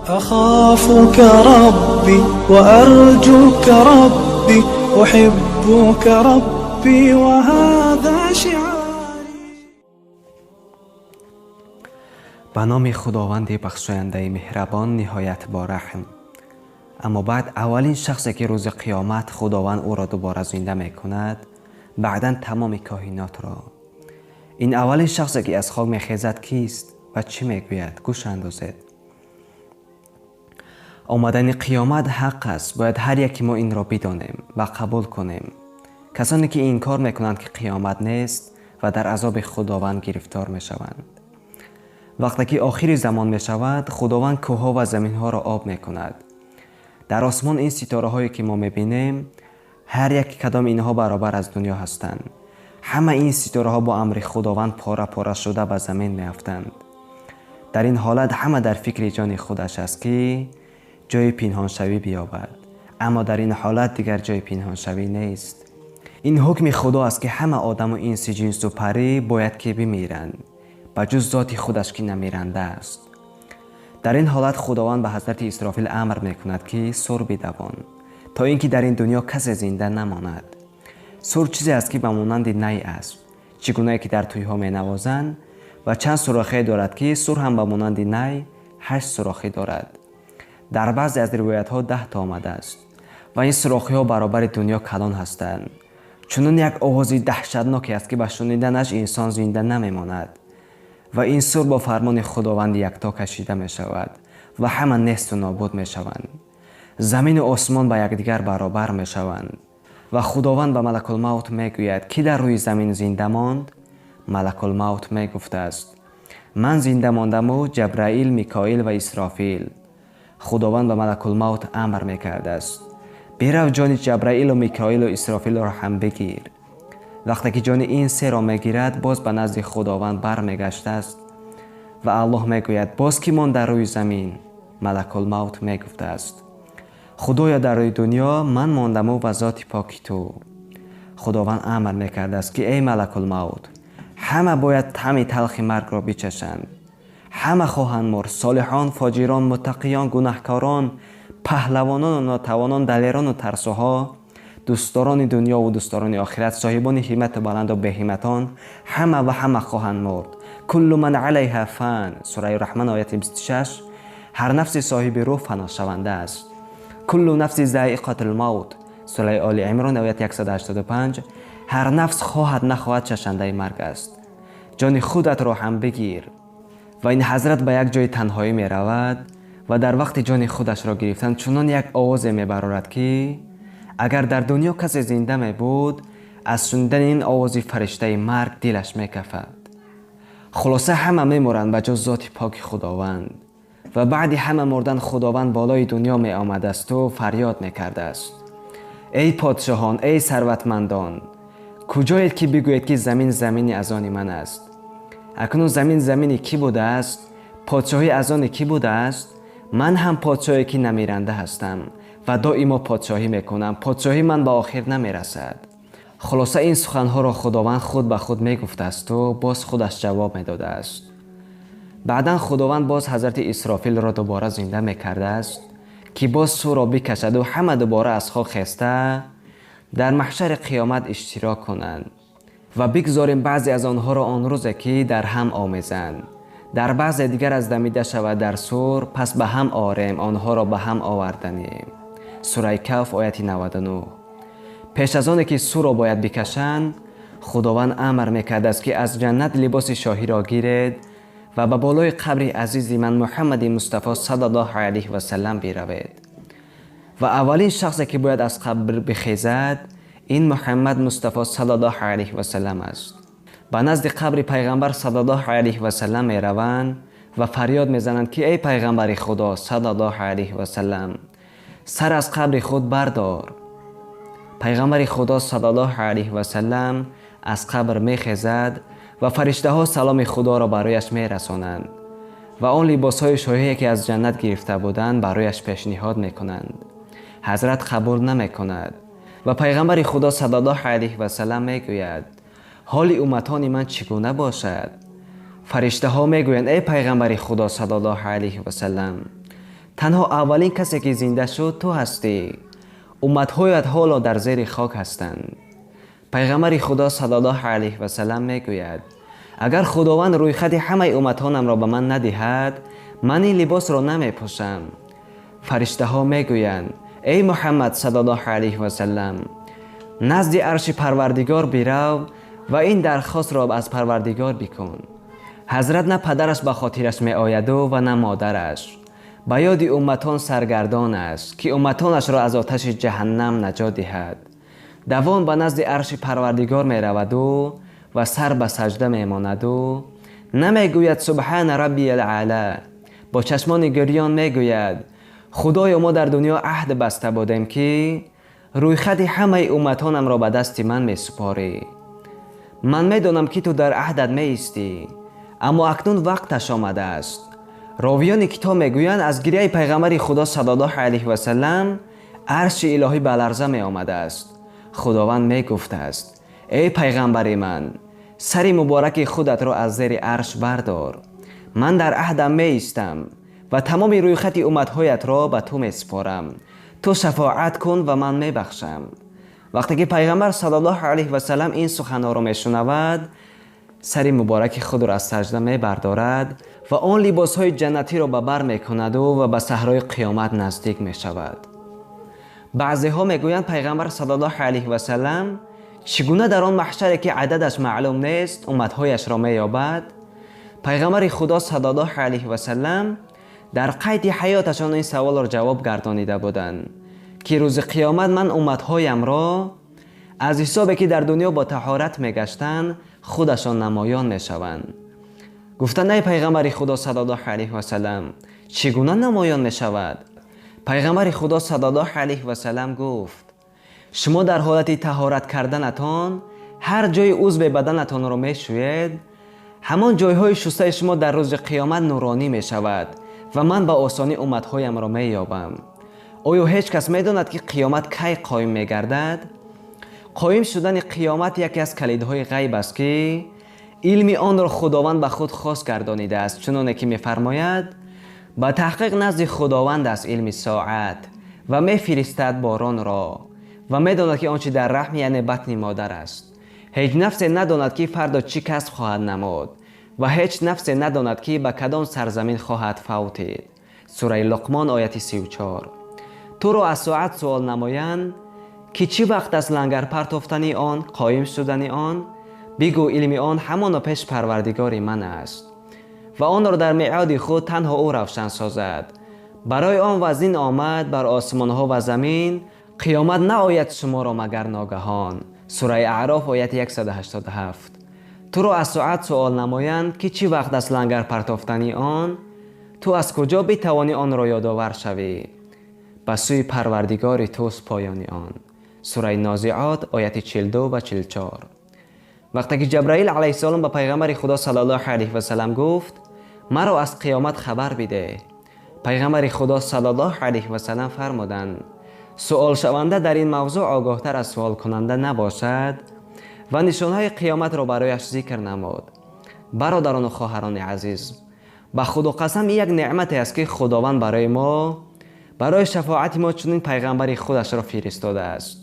أخافك ربي وأرجوك ربي أحبك ربي وهذا شعاري. Ба номи Худованди бахшояндаи меҳрабон, ниҳоят бораҳм. Аммо баъд, аввалин шахсе ки рӯзи қиёмат Худованд ӯро дубора зинда мекунад, баъдан тамоми коинотро. Ин аввалин шахсе ки аз хок мехезад кист ва чӣ мегӯяд? Гӯш андозед. Омадани қиёмат ҳақ аст. Бояд ҳар яке мо инро бидонем ва қабул кунем. Касоне ки инкор мекунанд, ки қиёмат нест ва дар азоби Худованд гирифтор мешаванд. Вақте ки охири замон мешавад, Худованд кӯҳҳо ва заминҳоро об мекунад. Дар осмон ин ситораҳое ки мо мебинем, ҳар яке кадом инҳо баробар аз дунё ҳастанд. Ҳама ин ситораҳо бо амри Худованд пора-пора шуда ба замин меафтанд. Дар ин ҳолат ҳама дар фикри ҷони худаш аст, ки ҷои пинҳоншавӣ биёбад. Аммо дар ин ҳолат дигар ҷои пинҳоншавӣ нест. Ин ҳукми Худо аст, ки ҳама одаму инси, ҷинсу парӣ бояд ки бимиранд, ба ҷуз зоти худаш, ки намиранда аст. Дар ин ҳолат Худованд ба ҳазрати Исрофил амр мекунад, ки сур бидавон, то ин ки дар ин дунё касе зинда намонад. Сур чизе аст, ки ба монанди най аст, чӣ гунае ки дар тӯйҳо менавозанд, ва чанд сурохе дорад, ки сур ҳам ба монанди най 8 сурохӣ дорад. Дар баъзе аз ривоятҳо 10 то омадааст ва ин сурохиҳо баробари дунё калон ҳастанд. Чунон як овози даҳшатноке аст, ки ба шуниданаш инсон зинда намемонад. Ва ин сур бо фармони Худованди якто кашида мешавад ва ҳама несту нобуд мешаванд. Замину осмон ба якдигар баробар мешаванд ва Худованд ба Малакулмавт мегӯяд, ки дар рӯи замин зинда монд? Малакулмавт мегуфтааст: ман зинда мондаму Ҷабраил, Микоил ва Исрофил. Худованд ба Малакулмавт амр мекардааст: бирав, ҷони Ҷабраилу Микоилу Исрофилро ҳам бигир. Вақте ки ҷони ин серо мегирад, боз ба назди Худованд бармегаштааст ва Аллоҳ мегӯяд: боз кӣ монд дар рӯи замин? Малакулмавт мегуфтааст: Худоё, дар рӯи дунё ман мондаму ва зоти поки ту. Худованд амр мекардааст, ки эй Малакулмавт, ҳама бояд таъми талхи маргро бичашанд. Ҳама хоҳанд мурд: солиҳон, фоҷирон, муттақиён, гунаҳкорон, паҳлавонону нотавонон, далерону тарсуҳо, дӯстдорони дунёву дӯстдорони охират, соҳибони ҳиммату баланду беҳимматон, ҳама ва ҳама хоҳанд мурд. Куллу ман алайҳа фан, сураи Раҳман, ояти 26. Ҳар нафси соҳиби рӯҳ фаношаванда аст. Куллу нафси заиқатул мавт, сураи Оли Имрон, ояти 185. Ҳар нафс хоҳад нахоҳад чашандаи марг аст. Ҷони худатро ҳам бигир. Ва ин ҳазрат ба як ҷои танҳоӣ меравад ва дар вақти ҷони худашро гирифтан чунон як овозе мебарорад, ки агар дар дунё касе зинда мебуд, аз шунидани ин овози фариштаи марг дилаш мекафад. Хулоса, ҳама мемуранд, ба ҷуз зоти поки Худованд. Ва баъди ҳама мурдан Худованд болои дунё меомадасту фарёд мекардааст: эй подшоҳон, эй сарватмандон, куҷоед, ки бигӯед, ки замин замини аз они ман аст? Акнун замин замини кӣ будааст? Подшоҳӣ аз они кӣ будааст? Ман ҳам подшоҳе, ки намиранда ҳастам ва доимо подшоҳӣ мекунам. Подшоҳии ман ба охир намерасад. Хулоса, ин суханҳоро Худованд худ ба худ мегуфтаасту боз худаш ҷавоб медодааст. Баъдан Худованд боз ҳазрати Исрофилро дубора зинда мекардааст, ки боз сурро бикашаду ҳама дубора аз хок хеста дар маҳшари қиёмат иштирок кунанд ва бигзорем баъзе аз онҳоро он рӯзе, ки дар ҳам омезанд, дар баъзе дигар аз дамида шавад дар сур, пас ба ҳам орем онҳоро ба ҳам оварданем. Сураи Каф, ояти 99. Пеш аз оне ки сурро бояд бикашанд, Худованд амр мекардааст, ки аз ҷаннат либоси шоҳиро гиред ва ба болои қабри азизи ман Муҳаммади Мустафо саллаллоҳу алайҳи васаллам биравед. Ва аввалин шахсе, ки бояд аз қабр бихезад, ин Муҳаммад Мустафо саллаллоҳу алайҳи васаллам аст. Ба назди қабри пайғамбар саллаллоҳу алайҳи васаллам мераванд ва фарёд мезананд, ки эй пайғамбари Худо саллаллоҳу алайҳи васаллам, сар аз қабри худ бардор. Пайғамбари Худо саллаллоҳу алайҳи васаллам аз қабр мехезад ва фариштаҳо саломи Худоро барояш мерасонанд ва он либосҳои шоҳие, ки аз ҷаннат гирифта буданд, барояш пешниҳод мекунанд. Ҳазрат қабул намекунад ва пайғамбари Худо саллаллоҳу алайҳи васаллам мегӯяд: ҳоли умматони ман чӣ гуна бошад? Фариштаҳо мегӯянд: эй пайғамбари Худо саллаллоҳу алайҳи васаллам, Танҳо аввалин касе ки зинда шуд ту ҳастӣ. Умматҳоят ҳоло дар зери хок ҳастанд. Пайғамбари Худо саллаллоҳу алайҳи васаллам мегӯяд: агар Худованд рӯйхати ҳамаи умматонамро ба ман надиҳад, ман ин либосро намепӯшам. Фариштаҳо мегӯянд: эй Муҳаммад саллаллоҳу алайҳи васаллам, назди арши Парвардигор бирав ва ин дархостро аз Парвардигор бикун. Ҳазрат на падараш ба хотираш меояду ва на модараш. Ба ёди умматон саргардон аст, ки умматонашро аз оташи ҷаҳаннам наҷот диҳад. Давон ба назди арши Парвардигор мераваду ва сар ба саҷда мемонаду намегӯяд субҳана раббиял аъла. Бо чашмони гирён мегӯяд: Худоё, мо дар дунё аҳд баста будем, ки рӯйхати ҳамаи умматонамро ба дасти ман месупорӣ. Ман медонам, ки ту дар аҳдат меистӣ, аммо акнун вақташ омадааст. Ровиёни китоб мегӯянд, аз гиряи пайғамбари Худо саллаллоҳу алайҳи васаллам арши илоҳӣ ба ларза меомадааст. Худованд мегуфтааст: эй пайғамбари ман, сари мубораки худатро аз зери арш бардор. Ман дар аҳдам меистам ва тамоми рӯйхати умматҳоятро ба ту месупорам. Ту шафоат кун ва ман мебахшам. Вақте ки пайғамбар саллаллоҳу алайҳи васаллам ин суханҳоро мешунавад, сари мубораки худро аз саҷда мебардорад ва он либосҳои ҷаннатиро ба бар мекунаду ва ба саҳрои қиёмат наздик мешавад. Баъзеҳо мегӯянд, пайғамбар саллаллоҳу алайҳи васаллам чӣ гуна дар он маҳшаре, ки ададаш маълум нест, умматҳояшро меёбад? Пайғамбари Худо саллаллоҳу алайҳи васаллам дар қайди ҳаёташон ин саволро ҷавоб гардонида буданд, ки рӯзи қиёмат ман умматҳоямро аз ҳисобе, ки дар дунё бо таҳорат мегаштанд, худашон намоён мешаванд. Гуфтанд: эй пайғамбари Худо саллаллоҳу алайҳи васаллам, чӣ гуна намоён мешавад? Пайғамбари Худо саллаллоҳу алайҳи васаллам гуфт: шумо дар ҳолати таҳорат карданатон ҳар ҷои узви баданатонро мешӯед, ҳамон ҷойҳои шустаи шумо дар рӯзи қиёмат нуронӣ мешавад ва ман ба осонӣ умматҳоямро меёбам. Оё ҳеҷ кас медонад, ки қиёмат кай қоим мегардад? Қоим шудани қиёмат яке аз калидҳои ғайб аст, ки илми онро Худованд ба худ хос гардонидааст, чуноне ки мефармояд: ба таҳқиқ назди Худованд аст илми соат ва мефиристад боронро ва медонад, ки он чи дар раҳм, яъне батни модар аст. Ҳеҷ нафсе надонад, ки фардо чӣ касб хоҳад намуд ва ҳеҷ нафсе надонад, ки ба кадом сарзамин хоҳад фавтид. Сураи Луқмон, ояти 34. Туро аз соат суол намоянд, ки чӣ вақт аст лангар партофтани он, қоим шудани он? Бигӯ: илми он ҳамоно пеш Парвардигори ман аст ва онро дар меъоди худ танҳо ӯ равшан созад. Барои он вазин омад бар осмонҳо ва замин, қиёмат наояд шуморо магар ногаҳон. Сураи Аъроф, ояти 187. Туро аз соат суол намоянд, ки чӣ вақт аст лангар партофтани он? Ту аз куҷо битавонӣ онро ёдовар шавӣ? Ба сӯи Парвардигори туст поёни он. Сураи Нозиот, ояти 42 ва 44. Вақте ки Ҷабраил алайҳиссалом ба пайғамбари Худо саллаллоҳу алайҳи васаллам гуфт: маро аз қиёмат хабар бидеҳ, пайғамбари Худо саллаллоҳу алайҳи васаллам фармуданд: суолшаванда дар ин мавзӯъ огоҳтар аз суолкунанда набошад, ва нишонҳои қиёматро барояш зикр намуд. Бародарону хоҳарони азиз, ба Худо қасам, ин як неъмате аст, ки Худованд барои мо, барои шафоати мо чунин пайғамбари худашро фиристодааст,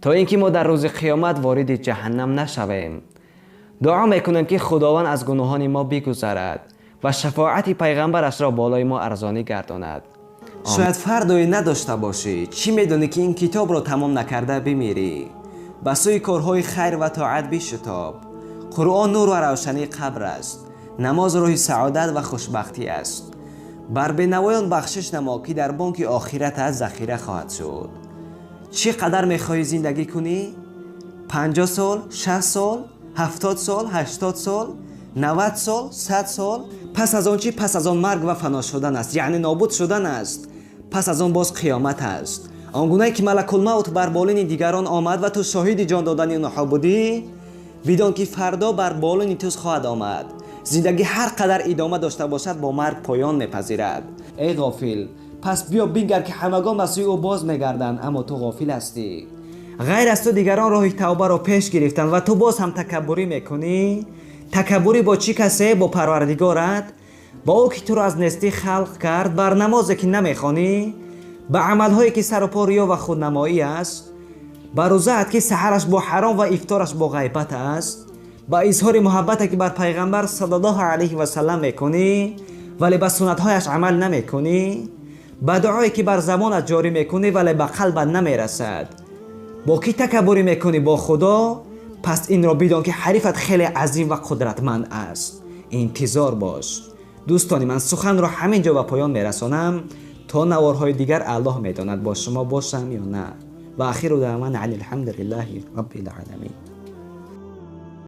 то ин ки мо дар рӯзи қиёмат вориди ҷаҳаннам нашавем. Дуо мекунем, ки Худованд аз гуноҳони мо бигузарад ва шафоати пайғамбарашро болои мо арзонӣ гардонад. Шояд фардое надошта бошӣ, чӣ медонӣ, ки ин китобро тамом накарда бимирӣ? Ба сӯи корҳои хайр ва тоат бишитоб. Қуръон нур ва равшании қабр аст. Намоз роҳи саодат ва хушбахтӣ аст. Бар бенавоён бахшиш намо, ки дар бонки охиратат захира хоҳад шуд. Чӣ қадар мехоҳӣ зиндагӣ кунӣ? 50 сол, 60 сол, 70 сол, 80 сол, 90 сол, 100 сол? Пас аз он чӣ? Пас аз он марг ва фано шудан аст, яъне нобуд шудан аст. Пас аз он боз қиёмат аст. Он гунае ки малакулмавт бар болини дигарон омад ва ту шоҳиди ҷон додани онҳо будӣ, бидон, ки фардо бар болини туз хоҳад омад. Зиндагӣ ҳар қадар идома дошта бошад, бо марг поён мепазирад. Эй ғофил, пас биё бингар, ки ҳамагон ба сӯи ӯ боз мегарданд, аммо ту ғофил ҳастӣ. Ғайр аз ту дигарон роҳи тавбаро пеш гирифтанд ва ту боз ҳам такаббурӣ мекунӣ. Такаббурӣ бо чӣ касе? Бо Парвардигорат. Ба ӯ ки туро аз нестӣ халқ кард, бар намозе ки намехонӣ, ба амалҳое ки сару по риё ва худнамоӣ аст, ба рӯзаат ки саҳараш бо ҳаром ва ифтораш бо ғайбат аст, ба изҳори муҳаббате ки бар пайғамбар саллаллоҳу алайҳи васаллам мекунӣ, вале ба суннатҳояш амал намекунӣ, ба дуое ки бар забонат ҷорӣ мекунӣ, вале ба қалбат намерасад. Бо кӣ такаббурӣ мекунӣ? Бо Худо. Пас инро бидон ки ҳарифат хеле азим ва қудратманд аст. Интизор бош. Дӯстони ман, суханро ҳамин ҷо ба поён мерасонам. То наворҳои дигар Аллоҳ медонад бо шумо бошам ё на. Ва ахиру даъвана ани алҳамдулиллаҳи роббил оламин.